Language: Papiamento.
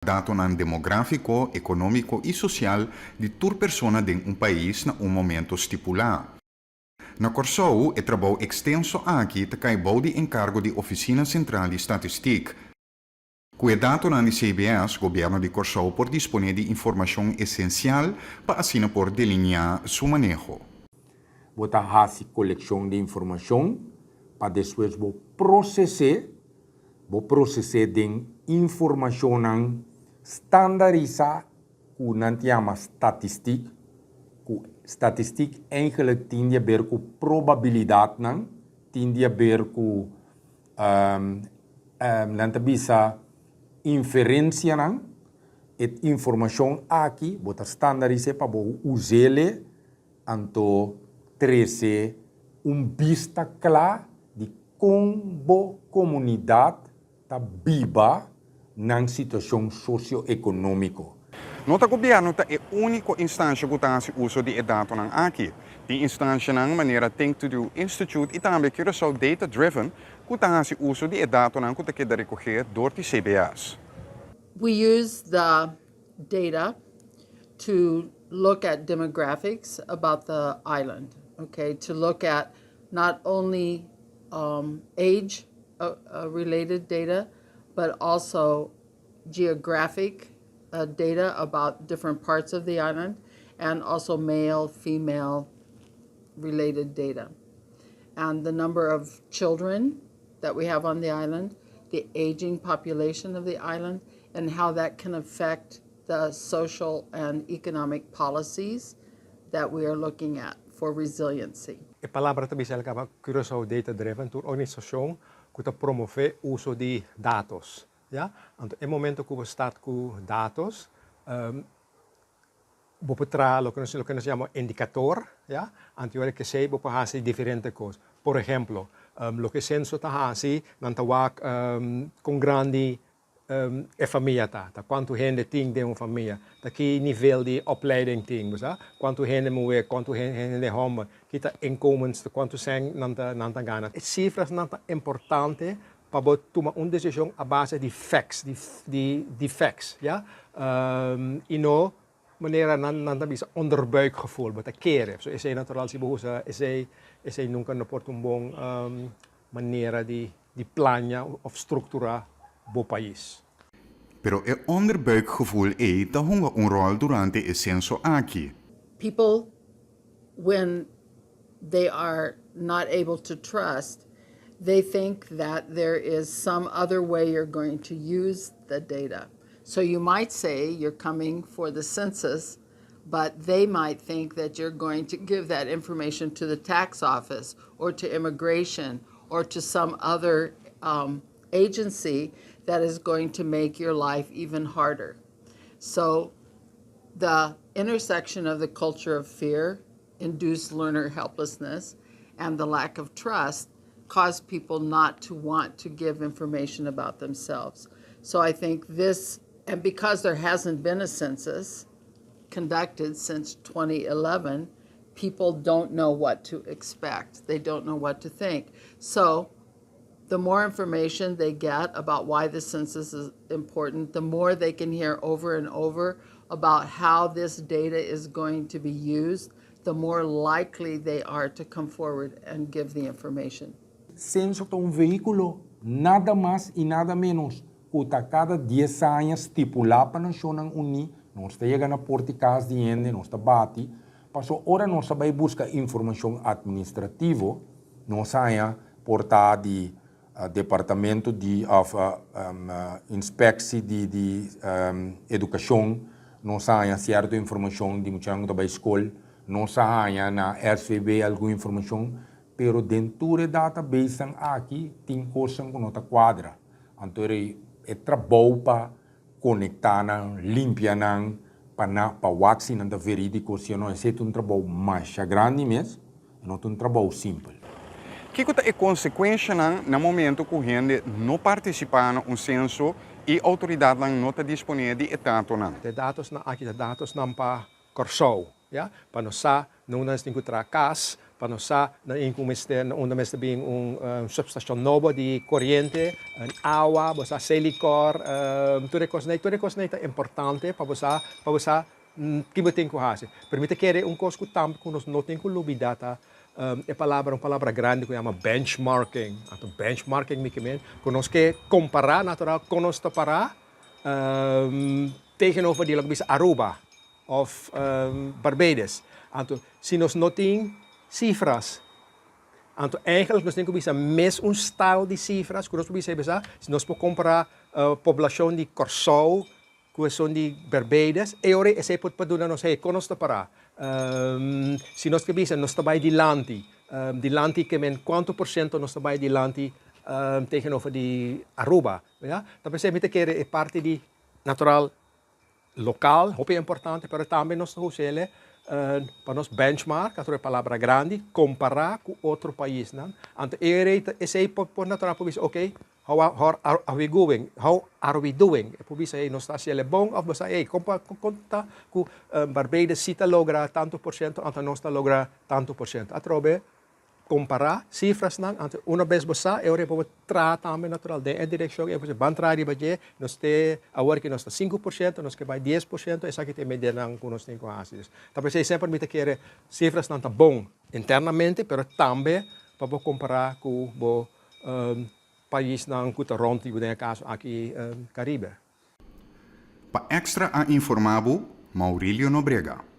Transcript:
Datonan demográfiko, ekonómiko i sosial di tur persona den un pais na un momento stipulá. Na Kòrsou, e trabou ekstenso aki ta kai bou di enkargo di Ofisina Sentral di Statistik. Ku e datonan di CBS, gobièrnu di Kòrsou por disponé di informashon esensial pa asina por delineá su maneho. Bo ta hasi kolekshon di informashon pa despues bo proses'é, bo proses'é den informashonnan standarisá ku nan ta yama statistik, ku statistik eigenlijk tin di haber ku probabilidatnan, tin di haber ku nan ta bisa inferensianan. E informashon aki bo ta standaris'é pa bo us'é anto trese un bista kla di kon bo komunidat ta biba nan situashon sosioekonómiko. No ta gobièrnu ta e úniko instansha ku ta hasi uso di e datonan aki. Tin instanshanan manera Think to Do Institute i tambe Curaçao Data Driven ku ta hasi uso di e datonan ku ta keda rekohé dor di CBS. We use the data to look at demographics about the island, okay, to look at not only age related data, but also geographic data about different parts of the island and also male, female related data. And the number of children that we have on the island, the aging population of the island, and how that can affect the social and economic policies that we are looking at for resiliency. E palabra ta bisa kaba Curaçao Data Driven, tur organisashon ku ta promové uso di datos. Ja? Anto, e momento ku bo start ku datos, bo por traha loke nos yama indikador, ja? Anto ku esei bo por hasi diferente kos. Por ehèmpel, loke censo ta hasi, nan ta wak kon grandi e famia ta, ta kuantu hende tin den un famia, ta ki nivel di opleiding tin, sa? Kuantu hende muhé, kuantu hende hòmber, ki ta inkomens, kuantu sèn nan ta gana. E sifranan ta importante pa tuma un desishon a base di facts, di facts, ja? I no manera nan ta bisa onderbuikgevoel, bo ta kere. So esei natural si bo usa esei, esei nunka no por ta un bon manera di plania òf strukturá bo pais. Pero e onderbuikgevoel ei ta hunga un ròl durante e senso aki. People, when they are not able to trust, they think that there is some other way you're going to use the data. So you might say you're coming for the census, but they might think that you're going to give that information to the tax office or to immigration or to some other agency that is going to make your life even harder. So the intersection of the culture of fear, induced learner helplessness, and the lack of trust cause people not to want to give information about themselves. So I think this, and because there hasn't been a census conducted since 2011, people don't know what to expect. They don't know what to think. So the more information they get about why the census is important, the more they can hear over and over about how this data is going to be used, the more likely they are to come forward and give the information. Senso ta un vehíkulo nada mas i nada ménos ku ta kada 10 aña stipulá pa Nashonnan Uní, nos ta yega na porta kas di hende, nos ta bati, paso ora nos bai buska informashon atministrativo, nos haña por ta di departamento di of inspektie di edukashon, nos haña sierto informashon di mucha ku bai skol, nos haña na SVB algun informashon, pero den e database aki tin kos ku no ta kuadra. Anto e trabou pa konektá nan, limpia nan, pa na pa wak si nan ta verídiko si no, esei ta un trabou mas grandi mes, no ta un trabou simpel. Kiko ta e konsekuensianan na momento ku hende no partisipá na un senso i outoridatnan no ta disponé di e datonan? E datonan aki, e datonan pa Kòrsou, ja? Pa nos sa, no nos tin ku traha kas, Pa nos sa na in ku mester na unda mester bin un substation nobo di koriente, un awa, bo sa Selikor, tur e kosnan ei, tur e kosnan ei ta importante pa bo sa, pa bo sa ki bo tin ku hasi. Pero mi ta kere un kos ku tambe ku nos no tin ku lubida ta e palabra, un palabra grandi ku yama benchmarking. Anto benchmarking mi ke men ku nos ke kompará natural kon nos ta pará tegenover di loke bisa Aruba of Barbados. Anto si nos no tin cifras, anto eigenlijk nos tin cu bisa mes un style di cifras cu nos por bisa bisa, si nos por compara poblacion di Corsou cu esun di Barbados, e ora esey por por duna nos, hey, con nos ta para? Si nos ta bisa nos ta bay dilanti, dilanti ke men cuanto por ciento nos ta bay dilanti tegenover di Aruba, ya? Ta pesey mi ta kere e parti di natural Local, hopi importante, pero tambe nos ta us'ele pa nos benchmark, otro e palabra grandi, compara cu otro paisnan. Anto e rei ta esey por por natural por bisa, ok, how are how are we going, how are we doing? E por bisa, hey, nos ta haciele bon of nos ta, hey, con pa con ta cu Barbados si ta logra tanto por ciento, anto nos ta logra tanto por ciento. Atrobe Kompará sifrasnan antes una bes bo sa e ora bo traha tambe natural den e direkshon e bo ban traha riba dje nos te awor ki nos ta 5% nos ke bai 10% esaki ta e medidanan ku nos tin ku hasi. Ta p'esei semper mi ta kere sifrasnan ta bon internamente pero tambe pa bo kompará ku bo paisnan ku ta rònt di bo den e kaso aki Karibe. Pa Extra a informá bo, Maurilio Nobrega.